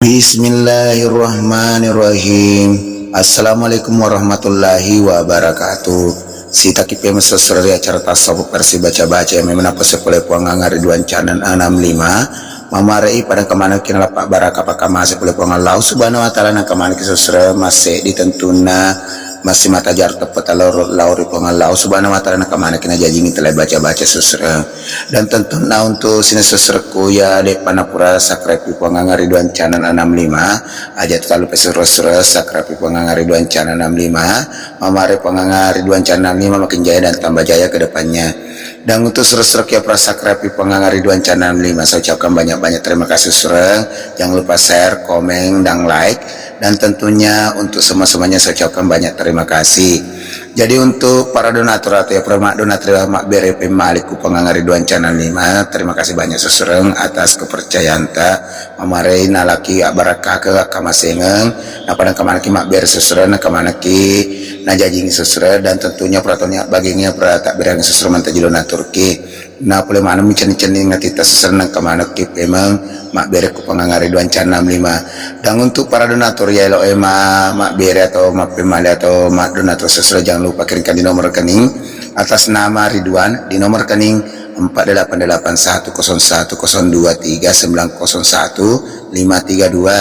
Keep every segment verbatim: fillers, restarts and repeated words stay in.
Bismillahirrahmanirrahim. Assalamualaikum warahmatullahi wabarakatuh. Sitaki pemeng sesre ri acara tasawuf versi baca-baca yang memang napase pole Puang Anga Ridwan Channel enam lima. Mamarei pada kemana kina lapaq baraka pakamase pole Puang Allah Subhanahu wa Ta'ala, na kemana ki sesre masih di tentunna masih mata jar teppeta lao ri Puang Allah Subhanahu wa Ta'ala, na kemana kina jajingi telah baca-baca sesre. Dan tentunna untuk sini sesrekku ya deq pana pura subscribe Puang Anga Ridwan Channel enam lima, aja terlalu pesur-pesur subscribe Puang Anga Ridwan Channel enam lima. Mamare Puang Anga Ridwan Channel enam lima makin jaya dan tambah jaya ke depannya. Dan untuk sesrek ya pura subscribe Puang Anga Ridwan Channel enam lima, saya ucapkan banyak-banyak terima kasih sesre. Jangan lupa share, komen, dan like. Dan tentunya untuk semua-semuanya saya ucapkan banyak terima kasih. Jadi untuk para donatur atau ya para mak donatur yang mabbere pemmali ku Puang Anga Ridwan Channel lima, terima kasih banyak sesre atas kepercayaanta. Mamarei nalaki abbarakkake akkamasengeng, napada kamanaki mabbere sesre, na kamanaki najajingi sesre, dan tentunya pura toni abbagengnge pura tabbereangngi sesre mantaji donaturki. Na pole maneng mi cenning-cenning atitta sesre, na kamanaki pemeng mabbere ku Puang Anga Ridwan Channel enam lima. Dan untuk para donatur ya eloq e ma-, mabbere atau mappemmali atau maddonatur sesre, jangan lupa kirimkan di nomor rekening atas nama Ridwan di nomor rekening empat delapan delapan satu kosong satu kosong dua tiga sembilan kosong satu lima tiga dua.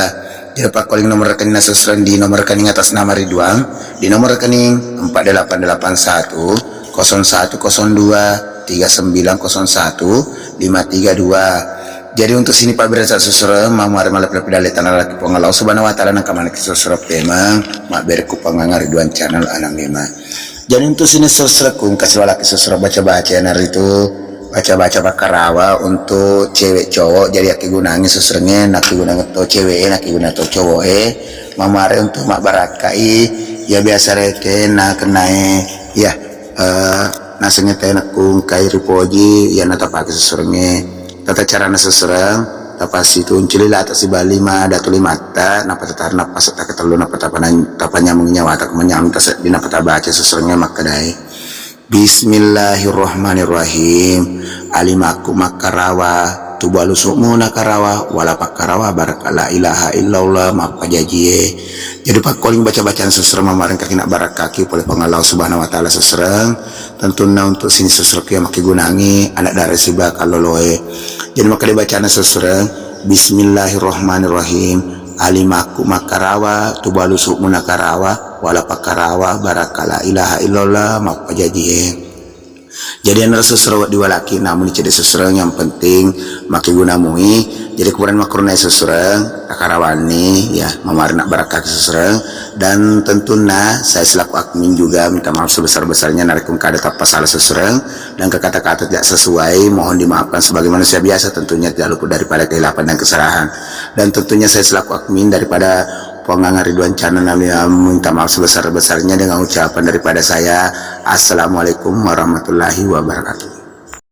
Jadi pakkoling nomor rekening sesre di nomor rekening atas nama Ridwan di nomor rekening empat delapan delapan satu kosong satu kosong dua tiga sembilan kosong satu lima tiga dua. Jadi untuk sini pabbere sesre, mamare mallepe-lepe dalle tanah laki Puang Allah Subhanahu wa Ta'ala, na kamanaki sesre pemeng mabbere ku Puang Anga Ridwan Channel enam lima. Jadi untuk sini sesrekku engka siwalaki sesre baca-baca, iyanaritu baca-baca pakkarawa untuk cewek cowok. Jadi yakkegunangngi sesrengnge, nakkegunangngi to cewek e, nakkegunangngi to cowok e. Mamare untuk mabbarakkai, ya biasa rekeng nakennae, ya, eh, nasengnge tena kungkai ripoji, ya natapake sesrengnge. Tata carana sesreng, tapasituncu lilata sibawa lima datu limatta, nappa tatarna pasetta ketellu, nappa tapana-, tapanyamungi nyawata ko manyameng taseddi, nappa tabaca sesrengnge makkedae, Bismillahirrahmanirrahim. Alimakku makkarawa, tubu alusu'mu nakarawa, wala pakkarawa baraka la ilaha illallah mappajajie. Jadi pakkoling baca-bacaan sesreng mamarengkaki nabbarakkaki pole Puang Allah Subhanahu wa Ta'ala sesreng. Tentunna untuk sini sesrekku ya makkegunangngi anak dara siba kalloloe. Jadi makkeda bacana sesreng, Bismillahirrahmanirrahim. Alimakku makkarawa, tubu alusu'mu nakarawa, wala pakkarawa baraka la ilaha illallah mappajajie. Jadi anre sesreng wedding walaki, namuni cedde sesreng yang penting makkeguna mui. Jadi kemudian makkurunai sesreng takarawanni ya, mamare nabbarakkaki sesreng. Dan tentunna saya selaku admin juga minta maaf sebesar-besarnya narekko engka ada tappa salah sesreng dan kata-kata tidak sesuai, mohon dimaafkan sebagai manusia biasa, tentunya tidak luput daripada kehilapan dan kesalahan. Dan tentunya saya selaku admin daripada Puang Anga Ridwan Channel, kami minta maaf sebesar-besarnya dengan ucapan daripada saya, Assalamualaikum warahmatullahi wabarakatuh.